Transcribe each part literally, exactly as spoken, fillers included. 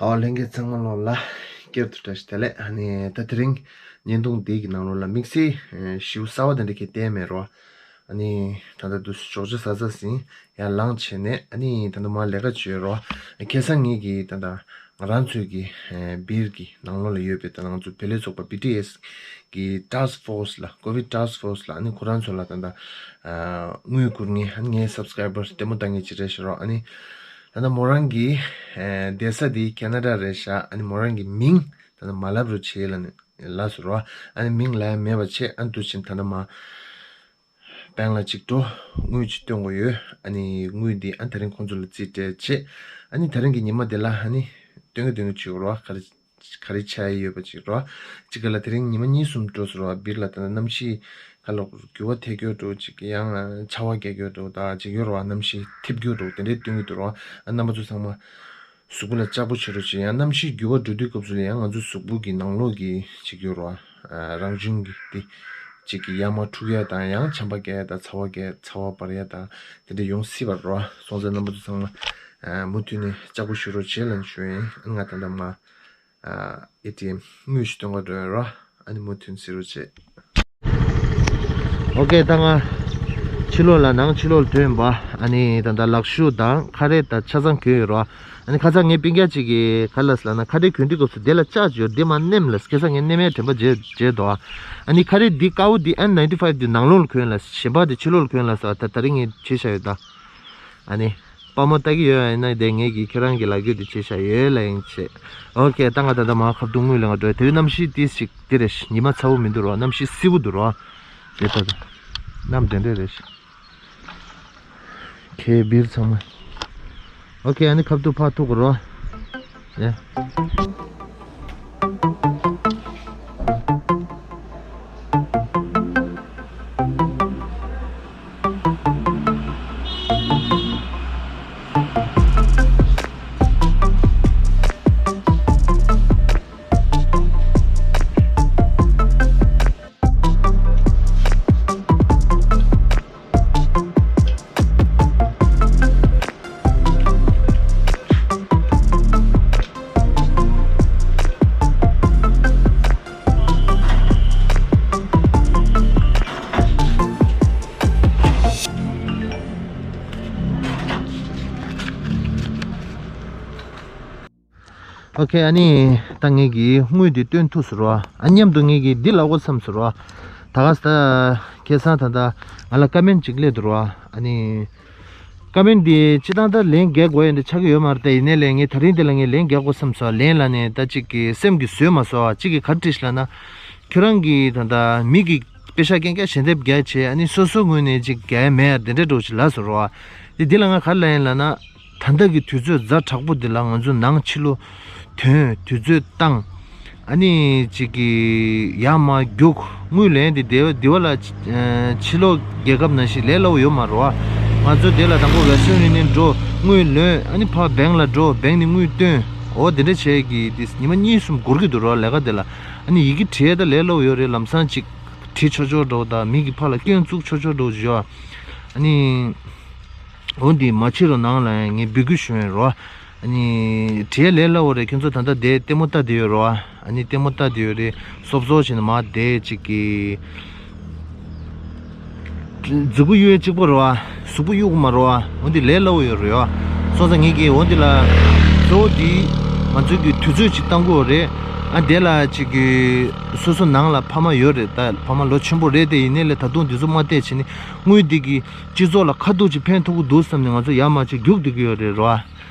ཨོ་ལྷན་རྒྱས་ཚང་མ་ལོ་ལ་བསྐྱར་དུ་བཀྲ་ཤིས་བདེ་ལེགས། ཨ་ནི་ད་དེ་རིང་བརྙན་ཐུང་འདི་གི་ནང་ལོགས་ལ་དམིགས་བསལ་ཞེ་པོ་གསར་པ་དེ་འདྲ་གང་ཡང་བསྟན་མེད་རོ། ཨ་ནི་ད་ལྟ་དུས་སུ་ཞོགས་ཇ་ཟ་ཟ་ཟིན་ཡར་ལངས་བྱས་ནས་ཨ་ནི་ད་ལྟ་མར་ལས་ཀ་བྱེད་རོ། ཁ་སང་ངེད་ཀྱི་ད་ལྟ་ང་རང་ཚོའི་གི་སྦིར་གི་ནང་ལོགས་ལ་ཡོད་པའི་ད་ང་ཚོ་བེ་ལེ་ཚོགས་པ་བི་ཊི་ཨེས་གི་ཊཱསྐ་ཕོར་སི་ལ་ཀོ་ཝིཌ་ཊཱསྐ་ཕོར་སི་ལ་ཨ་ནི་ཁོ་རང་ཚོ་ལ་ད་ལྟ་དངུལ་བསྐུར་མཁན་ཨ་ནི་ངའི་སབ་སི་ཀེ་རའི་བར་ལྟད་མོ་ལྟ་མཁན་ཅིག་རེད་ཤག་རོ། ཨ་ནི་ད་ལྟ་མོ་རང་གི་བསྡད་ས་དེ་ཁེ་ན་ཌ་རེད་ཤག་ཨ་ནི་མོ་རང་གི་མིང་ད་ལྟ་མ་ལབ་རོགས་བྱེད་ལབ་ནས་ལབ་སོང་རོ། ཨ་ནི་མིང་ལབ་ཡ་མེད་པ་བྱས། ཨ་ནི་འདུག་བྱས་ད་ལྟ་མར་བྷེང་ལ་ཅིག་འགྲོ། དངུལ་ཅིག་སྟོན་དགོས་ཡོད། ཨ་ནི་དངུལ་འདི་ཨ་ནི་ད་རིང་ཁོང་ཚོ་ལ་རྩིས་སྤྲད་བྱས། ཨ་ནི་ད་རིང་གི་ཉི་མ་འདི་ལ་ཨ་ནི་སྟོན་གི་སྟོན་གི་བྱེད་དགོས་རོ། ག་རེ་ག་རེ་ཆགས་ཡི་ཡོད་པ་ཅིག་རོ། གཅིག་ག་ལ་དེ་རིང་ཉི་མ་གཉིས་གསུམ་འགྲོ་སོང་རོ། སྦིར་ལ་ད་ལྟ་གནམ་གཤིས་ཁ་ལོག་འགྱུར་བ་ཐེབས་ཀྱི་ཡོད་འགྲོ། ཅིག་ཡང་ཆར་པ་རྒྱག་གི་ཡོད་འགྲོ། ད་ཅིག་ཡོད་རོ། གནམ་གཤིས་འཐིབས་ཀྱི་ཡོད་འགྲོ། དེ་འདྲའི་སྟོན་གི་འདུག་རོ། ཨ་རྣམ་པ་ཚོ་ཚང་མ་གཟུགས་པོ་ལ་ལྕགས་པོ་བྱེད་རོགས་བྱེད། ཡང་གནམ་གཤིས་འགྱུར་བ་འགྲོ་དུས་སྐབས་སུ་ལ་ཡང་ང་ཚོ་གཟུགས་པོ་གི་ནང་ལོགས་ཀྱི་ཅིག་ཡོད་རོ། ཨ་རང་བཞིན་གྱི་དེ་ཅིག་གི་ཡར་མར་འཁྲུག་ཡ་དང་ཡང་ཆམ་པ་རྒྱག་ཡ་དང་ཚ་བ་རྒྱག་ཚ་བ་འབར་ཡ་དང་དེ་འདྲ་ཡོང་སྲིད་པ་རོ། སོང་ཙང་རྣམ་པ་ཚོ་ཚང་མ་ཨ་མུ་མཐུད་ནས་ལྕགས་པོ་བྱེད་རོགས་བྱེད་ལབ་ཞུ་ཡིན། ཨ་ང་ད་ལྟ་མར་ཨ་ཨེ་ཊི་ཨེམ་དངུལ་ཞིག་སྟོན་ག་འགྲོ་ཡ་རོ། ཨ་ནི་མུ་མཐུད་གཟིགས་རོགས་བྱེད། ཨོ་ཀེ། ད་ང་ཕྱི་ལོགས་ལ་ནང་ཕྱི་ལོགས་ལ་ཐོན་པ། ཨ་ནི་ད་ལྟ་ལག་ཤུབས་དང་ཁ་རས་དང་ཆ་ཚང་གྱོན་ཡོད་རོ། ཨ་ནི་ཁ་སང་ངའི་སྤུན་ཀྱག་ཅིག་གིས་ག་རེ་ལབ་སོང་ལབ་ན་ཁ་རས་གྱོན་དུས་སྐབས་སུ་དེ་ལ་ལྕགས་ཡོད་དེ་མར་མནན་ལབ། ཁ་སང་ངས་མནན་མའི་དྲན་པ་བརྗེད་བརྗེད་འདུག་ཨ་ནི་ཁ་རས་འདི་དཀར་པོ་འདི་ཨེན་ནའིན་ཊི་ཕའིབ་འདི་ནང་ལོགས་ལ་གྱོན་ལབ། གཞན་པ་འདི་ཕྱི་ལོགས་ལ་གྱོན་ལབ་སོང་། ད་ད་རིང་ངས་བྱས་བཞག་ཡོད་ད། ཨ་ནི། དཔའ་མོ་ལྟ་གི་ཡོད་ཡིན་ན་དེ་ངེད་ཀྱིས་ཁྱེད་རང་གི་ལག་འཁྱེར་དེ་བྱས་བཞག་ཡོད་ལབ་ཡིན་བྱས། ཨོ་ཀེ། ད་ང་ད་ལྟ་མར་ཁ་ཐུག་དངུལ་ལེན་ག་འགྲོ། དེ་རིང་གནམ་གཤིས་ཏིས་ཞིག་དེ་རེད། ཉི་མ་ཚ་པོ་མི་འདུག་རོ། གནམ་གཤིས་བསིལ་པོ་འདུག་རོ། དེ་ལྟ་གནམ་དེ་འདྲས་རེད། ཁའི་སྦིར་ཚང་མ། ཨོ་ཀེ། ཨ་ནི་ཁ་ཐུག་ཕར་ཐུག་གི་རོ། ཡ། ཨོ་ཁེ། ཨ་ནི་ད་ངེད་ཀྱིས་དངུལ་འདི་བཏོན་ཐུབ་སོང་རོ། ཨ་མཉམ་དུ་ངེད་ཀྱིས་འདི་ལབ་དགོས་བསམ་སོང་རོ། ད་ག་ས་ད་ཁ་སང་ད་ལྟ་ང་ལ་ཀ་མེན་ཊི་ཅིག་སླེབས་འདུག་རོ། ཨ་ནི་ཀ་མེན་ཊི་འདི་སྤྱིར་བཏང་ད་ལན་རྒྱག་དགོས་ཡ་འདི་ཆགས་ཀྱི་ཡོད་མ་རེད། ད་ཡིན་ནའི་ལས་ངས་ད་རིང་འདི་ལ་ངས་ལན་རྒྱག་དགོས་བསམ་སོང་། ལན་ལབ་ནས་ད་ཅིག་གི་སེམས་ཀྱིས་བཟོད་མ་སོང་། ཅིག་གིས་ག་རེ་བྲིས་ཤག་ལབ་ན། ཁྱོད་རང་གིས་ད་ལྟ་མི་གི་པེ་ཤག་རྐྱང་རྐྱང་ཞལ་འདེབས་རྒྱག་བྱས། ཨ་ནི་སོ་སོའི་ངོས་ནས་ཅིག་རྒྱག་ཡ་མེད་ཡ་དེ་འདྲ་འདྲ་པོ་ཅིག་ལབ་སོང་རོ། དེ་འདི་ལ་ང་ག་རེ་ལབ་ཡིན་ལབ་ན། ད་ལྟ་གི་དུས་ཚོད་ཛ་དྲག་པོ་འདི་ལ་ང་ཚོ་ནང་ཕྱི་ལོགས་ཐོན། དུས་ཚོད་བཏང་། ཨ་ནི་ཅིག་གི་ཡར་མར་རྒྱུག་དངུལ་ལེན་དེ་དེ་དེ་བ་ལ་ཕྱི་ལོགས་རྒྱལ་ཁབ་ནང་བཞིན་ལས་སླ་པོ་ཡོད་མ་རེད་པ། ང་ཚོ་དེ་ལ་དང་པོ་Western Union འགྲོ། དངུལ་ལེན། ཨ་ནི་ཕར་བྷེང་ལ་འགྲོ། བྷེང་ནས་དངུལ་བཏོན། འོ་དེ་འདྲ་བྱས་ཀྱི་དེ་ཉི་མ་གཉིས་གསུམ་འགོར་གྱི་འདུག་རོ། ལས་ཀ་དེ་ལ། ཨ་ནི་ཡི་གེ་བྲིས་ཡ་ད་ལས་སླ་པོ་ཡོད་རེད། ལམ་སང་ཅིག་བྲིས་ཆོག་ཆོག་འདྲ་པོ་དང་མི་གི་ཕར་ལ་སྐྱོན་བཙུགས་ཆོག་ཆོག་འདྲ་པོ་ཅིག་ཡོད། ཨ་ནི། འོ་འདི་མ་བྱེད་རོགས་གནང་ལབ་ཡ་ངས་འབོད་སྐུལ་ཞུ་ཡ་རོ། ཨ་ནི་བྲིས་ལས་སླ་པོ་རེད། ཁྱོད་ཚོ་ད་ལྟ་དེ་ལྟད་མོ་ལྟ་བསྡད་ཡོད་རོ། ཨ་ནི་ལྟད་མོ་ལྟ་བསྡད་ཡོད་རེད། སོབ་སོབ་བྱས་ནས་མར་བསྡད་ཅིག་གི། མཛུབ་གུ་གཡུག་ཡ་གཅིག་པོ་རེད་པ། གཟུགས་པོ་གཡུག་གི་མ་རེད་པ། འོ་འདི་ལས་སླ་པོ་ཡོད་རེད་པ། སོང་ཙང་ངེད་ཀྱིས་འོ་འདི་ལ་གཙོ་བོ་འདི་ང་ཚོ་གི་དུས་ཚོད་ཅིག་བཏང་དགོས་རེད། ཨ་དེ་ལ་ཅིག་གི་སོ་སོ་ནང་ལ་ཕ་མ་ཡོད་རེད། ད་ཕ་མ་ལོ་ཆེན་པོ་རེད། དེ་ཡིན་ནའི་ལས་ད་དུང་འདི་ཚོ་མ་བལྟས་བྱས་ནས་དངུལ་འདི་གི་སྤྱི་ཚོགས་ལ་ཁ་ཐུག་ཅིག་ཕན་ཐོགས་ཀྱི་འདུག་བསམ་ནས་ང་ཚོ་ཡར་མར་ཅིག་རྒྱུགས་བསྡད་ཀྱི་ཡོད་རེད་རོ།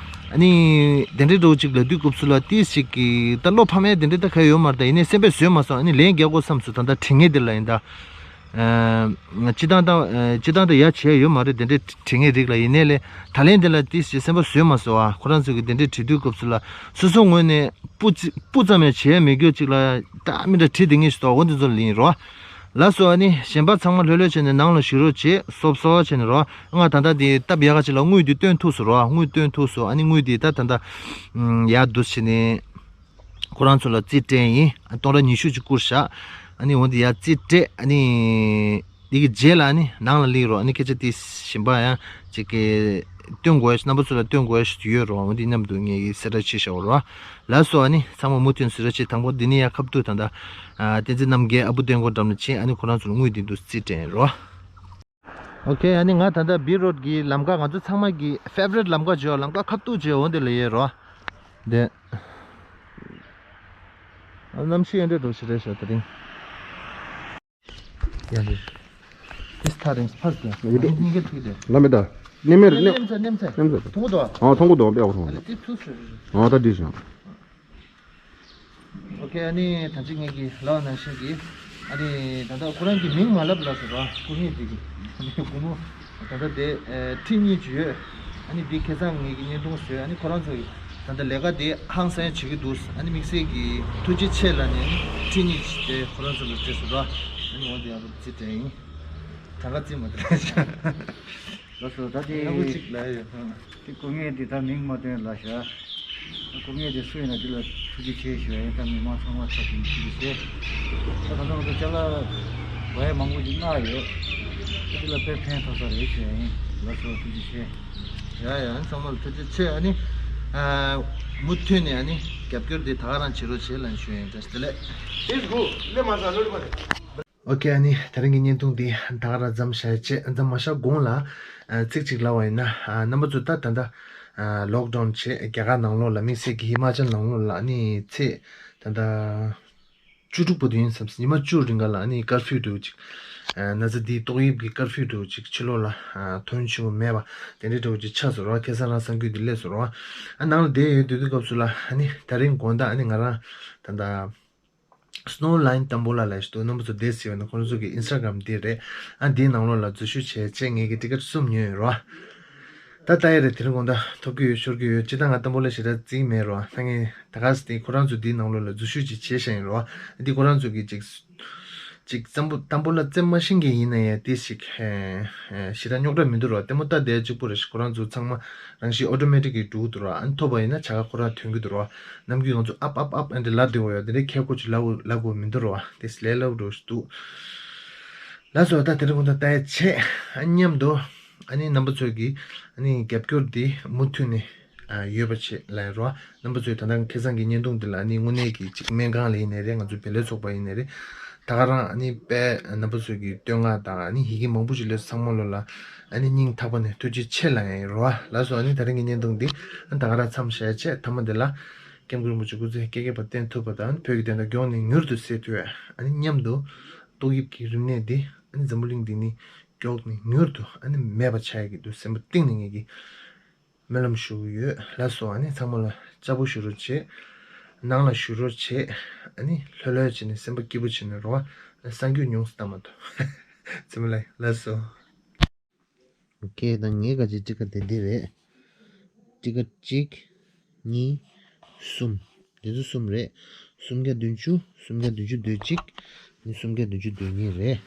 ཨ་ནི་དེ་འདྲའི་འདྲ་པོ་ཅིག་ལབ་དུས་སྐབས་སུ་ལ་ཏིས་ཅིག་གིས་ད་བློ་ཕམ་ཡ་དེ་འདྲ་ད་ག་ཡོད་མ་རེད། ད་ཡིན་ནའི་སེམས་པས་བཟོད་མ་སོང་། ཨ་ནི་ལན་རྒྱག་དགོས་བསམ་སོང་། ད་ལྟ་དྲི་ངེས་དེ་ལ་ཡིན་ད། ཨ་སྤྱི་བཏང་ད་ཨ་སྤྱི་བཏང་ད་ཡ་བྱས་ཡོད་མ་རེད། དེ་འདྲའི་དྲི་ངེས་རིགས་ལ། ཡིན་ནའི་ལས་ད་ལན་དེ་ལ་ཏིས་ཅིག་སེམས་པ་བཟོད་མ་སོང་། ཨ་ཁོ་རང་ཚོ་གིས་དེ་འདྲའི་དྲི་དུས་སྐབས་སུ་ལ་སོ་སོ་ངོས་ནས་སྤུ་ཙི་སྤུ་ཙམ་ཡང་བྱས་མེད་རྒྱུ་ཅིག་ལ་ད་མི་འདྲ་དྲི་དེ་ངེས་ཤིག་ཏོ། འོ་འདི་ཚོ་ལ་ཡིན་རོ། ལགས་སོ། ཨ་ནི་གཞན་པ་ཚང་མ་ལྷོད་ལྷོད་བྱས་ནས་ནང་ལ་བཞུགས་རོགས་བྱེད། སོབ་སོབ་བྱས་ནས་རོ། ང་ད་ལྟ་དེ་སྟབས་ཡག་ག་ཅིག་ལ་དངུལ་དེ་བཏོན་ཐུབ་སོང་རོ། དངུལ་བཏོན་ཐུབ་སོང་། ཨ་ནི་དངུལ་དེ་ད་ད་ལྟ་ཡར་འདུག་བྱས་ནས་ཁོ་རང་ཚོ་ལ་རྩིས་སྤྲད་ཡིན། སྟོང་ཕྲག་ཉི་ཤུ་ཅིག་བསྐུར་བཞག་ཨ་ནི་འོ་འདི་ཡར་རྩིས་སྤྲད། ཨ་ནི་འདི་གི་རྗེས་ལ་ཨ་ནི་ནང་ལ་སླེབས་རོགས། ཨ་ནི་སྐད་ཆ་དེ་གཞན་པ་ཡང་ཅིག་གི་ སྟོན་དགོས་ཡ་རྣམ་པ་ཚོ་ལ་སྟོན་དགོས་ཡ་ཞིག་ཡོད་རོ། འོ་འདི་མཉམ་དུ་ངས་གསལ་བསྒྲགས་བྱས་བཞག་རོ། ལགས་སོ། ཨ་ནི་ཚང་མ་མུ་མཐུད་གཟིགས་རོགས་བྱེད། དང་པོ་འདི་ནི་ཡ་ཁ་བསྡུ་ད་ལྟ་ཨ་བསྟན་འཛིན་རྣམ་རྒྱལ་ཨ་བུ་སྟོན་སྒོ་འགྲམ་ལ་བྱས། ཨ་ནི་ཁོ་རང་ཚོ་ལ་དངུལ་འདི་འདུག་རྩིས་སྤྲད་རོ། ཨོ་ཁེ། ཨ་ནི་ང་ད་ལྟ་བི་རོཌ་གི་ལམ་ཁ་ང་ཚོ་ཚང་མ་གི་ཕེ་ཝ་རིཊ་ལམ་ཁ་བྱས། ལམ་ཁ་ཁ་བསྡུ་བྱས། འོ་འདི་ལ་ཡོད་རོ། འདི་གནམ་གཤིས་ཡོན་ཏན་འགྲོ་ཞིག་རེད་ཤག་དེ་རིང་། ཡ་རེད། ཨིས་ཐ་རིང་ཕར་དེ་ཡོད་འགྲོ། སྙིང་གི་ཐིག་དེ། ལ་མེ་ད། ནི་མེར་ནི། ནེམ་ཚ་ནེམ་ཚ། ནེམ་ཚ། ཐུང་གུ་དོ། ཨ་ཐུང་གུ་དོ། པེ་ཨོ་ཐུང་གུ་དོ། ཨ་ད་འདི་ཞང་། ཨོ་ཁེ། ཨ་ནི་ད་ཅི་ངེད་ཀྱི་ལའོ་ནང་བཞིན་གྱི་ཨ་ནི་ད་ལྟ་ཁོ་རང་གི་མིང་མ་ལབ་ལ་ཟེར་བ། སྐུ་ངེད་འདི་གི་ཨ་ནི་སྐུ་ངོ་ད་ལྟ་དེ་ཁྲི་གཉིས་ཅིག་ཡོད། ཨ་ནི་འདི་ཁ་སང་ངེད་ཀྱི་བརྙན་ཐུང་བཟོས། ཨ་ནི་ཁོ་རང་ཚོ་གི་ད་ལྟ་ལས་ཀ་དེ་ཧང་སང་བྱེད་ཀྱི་འདུག་ཨ་ནི་དམིགས་བསལ་གྱི་ཐུགས་རྗེ་ཆེ་ལ་ནི་ཁྲི་གཉིས་ཅིག་དེ་ཁོ་རང་ཚོ་ལ་སྤྲད་ཟེར་བ། ཨ་ནི་འོ་དེ་ཡང་རུ་རྩིས་སྤྲད་ཡིན། གྲངས་ཀ་རྩིས་མ་སྤྲད། ལགས་སོ། ད་དེ་ཨ་ཁུ་གཅིག་ལ་ཡོད། དེ་སྐུ་ངེད་དེ་ད་མིང་མ་བཏོན་ལ་ཤག་སྐུ་ངེད་དེ་སུ་ཡིན་ན་དེ་ལ་ཐུགས་རྗེ་ཆེ་ཞུ་ཡ་ཡིན། ད་མི་མང་ཚང་མ་ཚབ་ཞུ་ཞུ་ཞུ་ཞེས། ད་ད་ལྟ་ང་ཚོ་ཅ་ལག་བ་ཡ་མང་པོ་ཞིག་གནང་ཡོད། ད་དེ་ལ་དཔེ་ཕན་ཐོགས་ས་རེད་ཞུ་ཡ་ཡིན། ལགས་སོ། ཐུགས་རྗེ་ཆེ། ཡ་ཡ། ཚང་མ་ལ་ཐུགས་རྗེ་ཆེ། ཨ་ནི་ཨ་མུ་མཐུད་ནས་ཨ་ནི་རྒྱབ་སྐྱོར་དེ་ད་ག་རང་བྱེད་རོགས་བྱེད་ལ་ཞུ་ཡ་ཡིན། བཀྲ་ཤིས་བདེ་ལེགས། ཨོ་ཁེ། ཨ་ནི་དེ་རིང་གི་བརྙན་ཐུང་འདི་ད་ག་རང་མཚམས་བཞག་བྱས། མཚམས་མ་བཞག་གོང་ལ་ཨ་ཚིག་གཅིག་ལབ་པ་ཡིན་ན། ཨ་རྣམ་པ་ཚོ་ད་ད་ལྟ་ཨ་ལོག་ཌའུན་བྱས་རྒྱ་གར་ནང་ལོགས་ལ། དམིགས་བསལ་གྱི་ཧི་མ་ཅལ་ནང་ལོགས་ལ་ཨ་ནི་ཚེས་ད་ལྟ་བཅུ་དྲུག་བར་དུ་ཡིན་བསམ། ཉི་མ་བཅུ་རིང་ག་ལ་ཨ་ནི་ཀར་ཕིའུ་འདྲ་བོ་ཅིག་ཨ་ན་ཚ་འདིའི་ཏོག་དབྱིབས་ཀྱི་ཀར་ཕིའུ་འདྲ་བོ་ཅིག་ཕྱི་ལོགས་ལ་ཨ་ཐོན་ཆེན་པོ་མེད་པ་དེ་འདྲའི་འདྲ་བོ་ཅིག་ཆགས་སོང་ར། ཁ་སང་རང་གསར་འགྱུར་འདི་སླེབས་སོང་ར། ཨ་ནང་ལ་བསྡད་ཡོད་དུས་དུས་སྐབས་སུ་ལ་ཨ་ནི་ད་རིང་དགོང་དག་ཨ་ནི་ང་རང་ད་ལྟ་སྣོ་ལའིན་ཏམ་བོ་ལ་ལབ་ཞིག་འདུག་རྣམ་པ་ཚོ་དེ་གཟིགས་པ་ན་ཁོང་ཚོ་གི་ཨིན་སི་ཊ་གྷ་རམ་དེ་རེད། ཨ་འདིའི་ནང་ལོགས་ལ་འཛུལ་ཞུགས་བྱས་བྱས་ངེད་ཀྱི་ཊི་ཀེ་ཊི་གསུམ་ཉོས་ཡོད་རོ། ད་ལྟ་ཡ་རེད། དེ་རིང་དགོང་དག་ཐོབ་ཀྱི་ཡོད་ཤོར་གྱི་ཡོད། སྤྱིར་བཏང་ང་ཏམ་བོ་ལ་ཞེ་དྲག་རྩིས་མེད་རོ། ད་ངས་ད་ག་ཟེ་དེ་ཁོ་རང་ཚོ་འདིའི་ནང་ལོགས་ལ་འཛུལ་ཞུགས་ཅིག་བྱས་བཞག་ཡིན་རོ། འདི་ཁོ་རང་ཚོ་གི་ཅིག་ཅིག་ཙམ་པོ་ཏམ་བོ་ལ་རྩེད་མ་ཤེས་མཁན་ཡིན་ན་ཡང་དེ་ཞིག་ཞེ་དྲག་རྙོག་དྲ་མི་འདུག་རོ། ལྟད་མོ་ལྟ་བསྡད་གཅིག་པོ་རེད་ཤག་ཁོ་རང་ཚོ་ཚང་མ་རང་བཞིན་ཨོ་ཊོ་མེ་ཊིག་གིས་འགྲོ་གི་འདུག་རོ། ཨ་ནི་ཐོབ་པ་ཡིན་ན་བྱ་དགའ་ཁོ་རང་ཐོན་གྱི་འདུག་རོ། ནམ་རྒྱུན་ང་ཚོ་ཨབ་ཨབ་ཨབ་ཨ་འདྲ་ལབ་བསྡད་དགོས་ཡོད། དེ་འདྲའི་ཁྱད་པར་ཅིག་ལབ་ལབ་དགོས་མི་འདུག་རོ། དེ་ལས་སླ་པོ་འདྲ་ཞིག་འདུག་ལགས་སོ། ད་དེ་རིང་དགོང་དག་ལྟ་ཡ་བྱས། ཨ་མཉམ་དུ་ཨ་ནི་རྣམ་པ་ཚོས་ཀྱི་ཨ་ནི་རྒྱབ་སྐྱོར་འདི་མུ་མཐུད་ནས་ཨ་ཡོད་པ་བྱེད་ལབ་ཡ་རོ། རྣམ་པ་ཚོས་ད་ལྟ་ཁ་སང་གི་བརྙན་ཐུང་འདི་ལ་ཨ་ནི་དངོས་གནས་ཀྱི་ཅིག་སྨན་ཁང་ལ་ཡིན་ནའི་རེད། ང་ཚོའི་བེ་ལེ་ཚོགས་པ་ཡིན་ནའི་རེད། ད་ག་རང་ཨ་ནི་དཔེ་རྣམ་པ་ཚོས་ཀྱི་བསྟོད་བསྔགས་དང་ཨ་ནི་ཡི་གེ་མང་པོ་ཞིག་སླེབས་སོང་། ཚང་མ་ལོ་ལ་ཨ་ནི་སྙིང་ཐག་པ་ནས་ཐུགས་རྗེ་ཆེ་ལབ་ཡ་ཡིན་རོ། ལགས་སོ། ཨ་ནི་དེ་རིང་གི་བརྙན་ཐུང་འདི་ཨ་ནི་ད་ག་རང་མཚམས་བཞག་བྱས། མཐའ་མ་འདི་ལ་ཀེམ་གུ་རིན་པོ་ཆེ་སྐུ་ཚེ་བསྐལ་བརྒྱའི་བར་བརྟན་ཐུབ་པ་དང་། ཨ་ནི་བོད་ཀྱི་བདེན་མཐའ་མགྱོགས་ནས་མྱུར་དུ་སེལ་ཐུབ་ཡ། ཨ་ནི་མཉམ་དུ་ཏོག་དབྱིབས་ཀྱི་རིམས་ནད་འདི་ཨ་ནི་འཛམ་བུ་གླིང་འདི་ནས་མགྱོགས་ནས་མྱུར་དུ་ཨ་ནི་མེད་པ་ཆགས་ཡ་གི་འདུག་སེམས་པ་གཏིང་ནས་ངེད་ཀྱིས་སྨོན་ལམ་ཞུ་གི་ཡོད། ལགས་སོ། ཨ་ནི་ཚང་མ་ལ་ལྕགས་པོ་ཞུ་རོགས་བྱེད། ནང་ལ་བཞུགས་རོགས་བྱེད། ཨ་ནི་ལྷོད་ལྷོད་བྱས་ནས་སེམས་པ་སྐྱིད་པོ་བྱས་ནས་རོ། གསར་འགྱུར་ཉུང་ཙམ་ལྟ་མ་ཐུབ། ཚང་མ་ལ་ལགས་སོ། ཨོ་ཁེ། ད་ངའི་ག་ཅིག་ཊི་ཀེ་ཊི་དེ་འདི་རེད། ཊི་ཀེ་ཊི་གཅིག་གཉིས། གསུམ། འདི་ཚོ་གསུམ་རེད། སུམ་བརྒྱ་བདུན་ཅུ། སུམ་བརྒྱ་བདུན་ཅུ་དོན་གཅིག་ནི་སུམ་བརྒྱ་བདུན་ཅུ་དོན་གཉིས་རེད།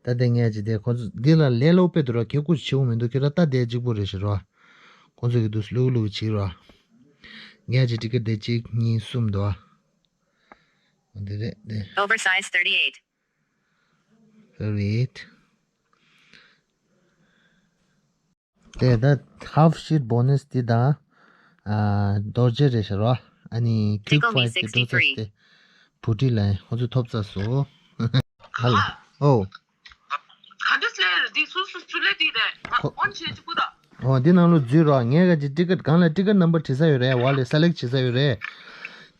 ད་དེ་ངས་ཅི་དེ་ཁོ་ཚོ་འདི་ལ་ལས་སླ་པོ་དཔེ་འདུག་ར། ཁྱེད་སྐུ་ཆེ་བོ་མི་འདུག་ཁྱེད་རང་ལྟ་བསྡད་གཅིག་པོ་རེད་ཤག་ར། ཁོ་ཚོ་གི་འདུག་ལུག་ལུག་བྱེད་ར། ངས་ཅི་ཊི་ཀེ་ཊི་དེ་གཅིག་གཉིས་གསུམ་འདུག་ཨ། འདི་རེད་དེ། Oversized thirty-eight. Thirty-eight. དེ་ད་half sheet bonus དེ་དང་། ཨ། རྡོ་རྗེ་རེད་ཤག་རོ། ཨ་ནི་ཁྱུག་ཕའི་དེ་འགྲོ་ཚར་ཏེ། བུ་ཁྲིད་ལ་ཁོ་ཚོས་ཐོབ་ཚར་སོང་། ཧ་ལ། ཨོ། ག་འདྲ་སླེབས་རེད། འདི་སུ་སུ་སུ་ལས་འདི་རེད། ཁོ་ཨོན་བྱེད་ཅིག་པུ་ད། ཨོ། འདི་ནང་ལོ་འཛུལ་རོགས། ངས་ག་ཅིག་ཊི་ཀེ་ཊི་སྒང་ལ་ཊི་ཀེ་ཊི་ནམ་བར་བྲིས་ས་ཡོད་རེད། འོག་ལ་སེ་ལེག་བྱེད་ས་ཡོད་རེད།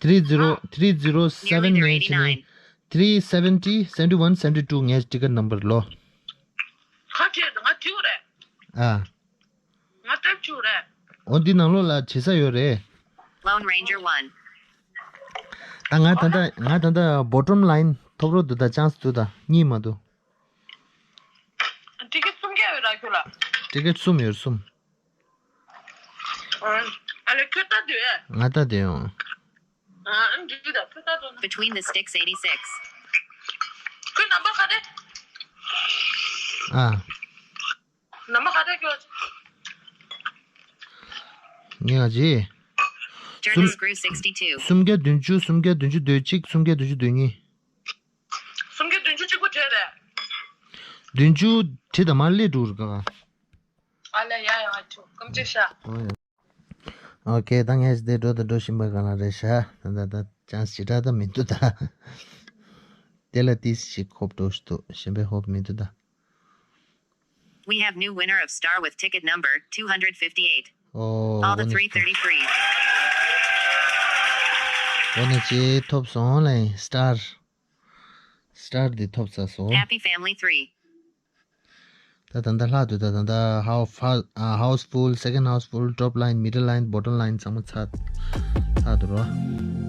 three zero three zero seven ནས་བྱས་ནས་three seventy seventy one seventy two ངས་ཊི་ཀེ་ཊི་ནམ་བར་ལོ། ཁ་ཁྱེད་ང་བྲིས་རེད། ཨ། ང་ཊེབ་བྱུང་རེད། ཨོ་འདི་ནང་ལོགས་ལ་བྱེད་ས་ཡོད་རེད། Lone Ranger one. ད་ང་ད་ལྟ་ང་ད་ལྟ་bottom line ཐོབ་རོགས་འདུག་ད་ཅན་སི་འདུག་ད་གཉིས་མ་འདུག་ཊི་ཀེ་ཊི་གསུམ་བརྒྱ་ཡོད་ར་ཁྱོད་ལ། ཊི་ཀེ་ཊི་གསུམ་ཡོད་གསུམ། ཨ་ལེ་ཁྱོད་ལྟ་དུས། ང་ལྟ་དུས་ཡོང་། ཨ་འདི་ད་ཁྱོད་ལྟ་དུས་ན། Between the Sticks eighty-six. ཁྱོད་ནམ་བར་ག་རེ། ཨ། ནམ་བར་ག་རེ་ཁྱོད། ངས་ང་ཅི། Journal Screw sixty-two. སུམ་བརྒྱ་བདུན་ཅུ། སུམ་བརྒྱ་བདུན་ཅུ་དོན་གཅིག་སུམ་བརྒྱ་བདུན་ཅུ་དོན་གཉིས། སུམ་བརྒྱ་བདུན་ཅུ་གཅིག་པོ་བྲིས་རེད། བདུན་ཅུ་བྲིས་དང་མ་སླེབས་འགྲོ་རེད་ག། ཨ་ལ་ཡ་ཡ་ཐུ་ཀམ་ཅི་ཤ། ཨོ་ཡ། ཨོ་ཁེ། ད་ངས་དེ་འགྲོ་དང་འགྲོ་བཞིན་པ་གང་ལ་རེད་ཤག་ད་ད་ད་ཅན་སི་ཇི་འདྲ་ད་མི་འདུག་ད། དེ་ལ་ཏིས་ཞིག་ཧོབ་འགྲོ་ཞིག་འདུག་གཞན་པའི་ཧོབ་མི་འདུག་ད། We have new winner of star with ticket number two hundred fifty-eight. ཨོ། All the འོ་ནི་three thirty-three. འོ་ནི་ཅི་ཐོབ་སོང་ལེ། སི་ཊར། སི་ཊར་འདི་ཐོབ་ཚར་སོང་། Happy Family three. ད་ད་ད་ལྷག་འདུག་ད་ད་ད་ཧའོ་ཧའོ་ཧའུ་སི་ཕུལ། སེ་ཀེན་ཌི་ཧའུ་སི་ཕུལ། ཊོབ་ལ་ཡིན། མི་ཌལ་ལ་ཡིན། བྷོ་ཊམ་ལ་ཡིན། ཚང་མ་ཚར་ཚར་འདུག་རོ།